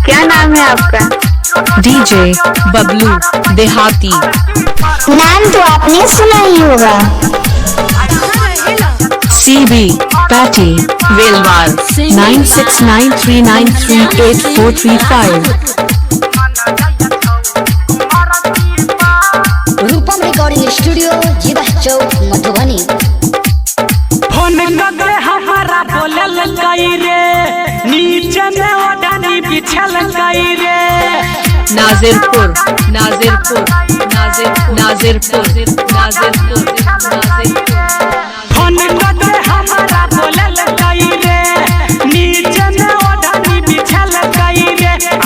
क्या नाम है आपका? डीजे बबलू देहाती। नाम तो आपने सुना ही होगा। CB Patty Velwar 9693938435। Rupam recording studio, Jibah Chowk, Madhubani. Phone करके हमारा बोलल कई रे, नीचे में ओढ़नी बिछल कई रे। नाजिरपुर नाजिरपुर नाजिर नाजिरपुर नाजिरपुर नाजिरपुर। फोन करके हमारा बोलल कई रे, नीचे में ओढ़नी बिछल कई रे। आ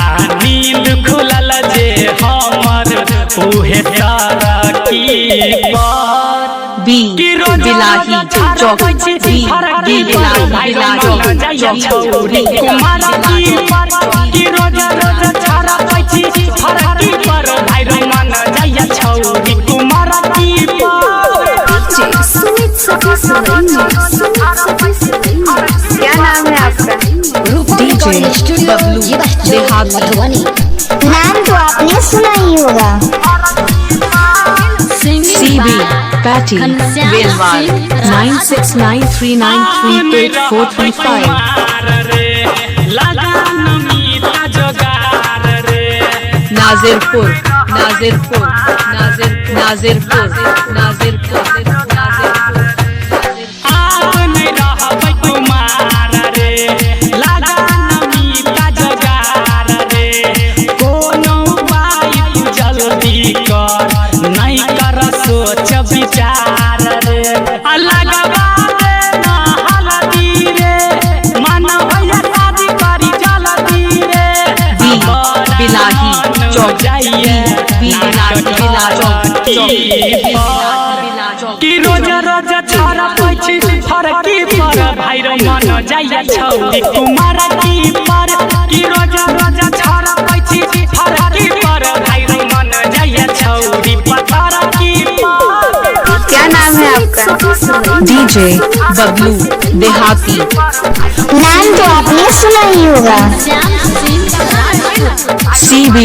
नींद खुलल जे हमर उहे तारा की पर B Bilahi Chowk B B Bilahi Chowk Chowk B Kumar की पर की रोज रोज छाड़ा पैছি फरकी पर भाई रे मन जाइया छौरी कुमार की पर। क्या नाम है आपका? रूपम DJ recording studio, Bablu Jibah Chowk, देहाती। मधुबनी। नाम तो आपने सुना ही होगा। CB Patty Velwar 9693938435। Nazirpur Nazirpur Nazir Nazirpur Nazirpur Nazirpur. आप नहीं रहबै कुमार रे, लगान मीता जोगार रे। कोनो उपाय तू जल्दी कर, नहीं कर सोच विचार रे। आ लगवा दे ना हल्दी रे, मन भैया शादी करी जल्दी रे। B Bilahi Chowk जाइए B Bilahi Bilahi Chowk Chowk Bilahi Chowk। की रोज रोज छाड़ा पैছি फरकी पर भाई रे मन जाइया छौरी कुमार की पर। की रोज रोज छाड़ा पैছি फरकी पर भाई रे मन जाइया छौरी पथर की पर। क्या नाम है आपका? डीजे बबलू देहाती। नाम तो आपने सुना ही होगा। CB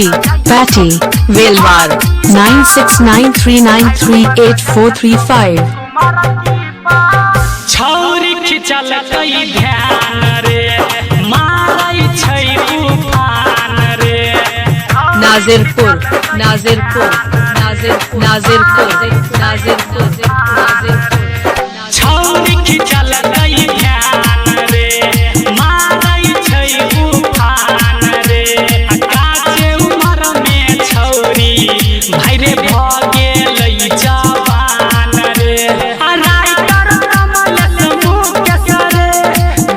Patty Velwar 9693938435। छौरी खिचल कई ध्यान रे, मारै छै उफान रे। नाजिरपुर नाजिरपुर नाजिर नाजिरपुर नाजिरपुर नाजिरपुर। छौरी खिचल कई ध्यान रे, मारै छै उफान रे। आ काचे उमर में छौरी भाई रे भ गेलै जवान रे। आ राइटर कमलेश मुकेश रे,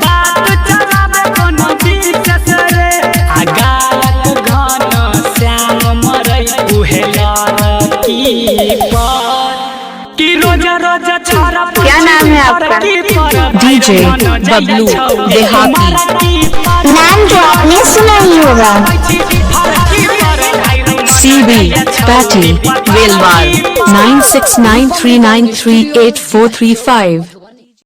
बात चलाबे कोनो विशेष रे। आ गायक घन श्याम मरै उहे लड़की पर। की रोज रोज छाड़ा क्या नाम है आपका? डीजे बबलू देहाती। नाम तो आपने सुना ही होगा। CB Patty Velwar 9693938435।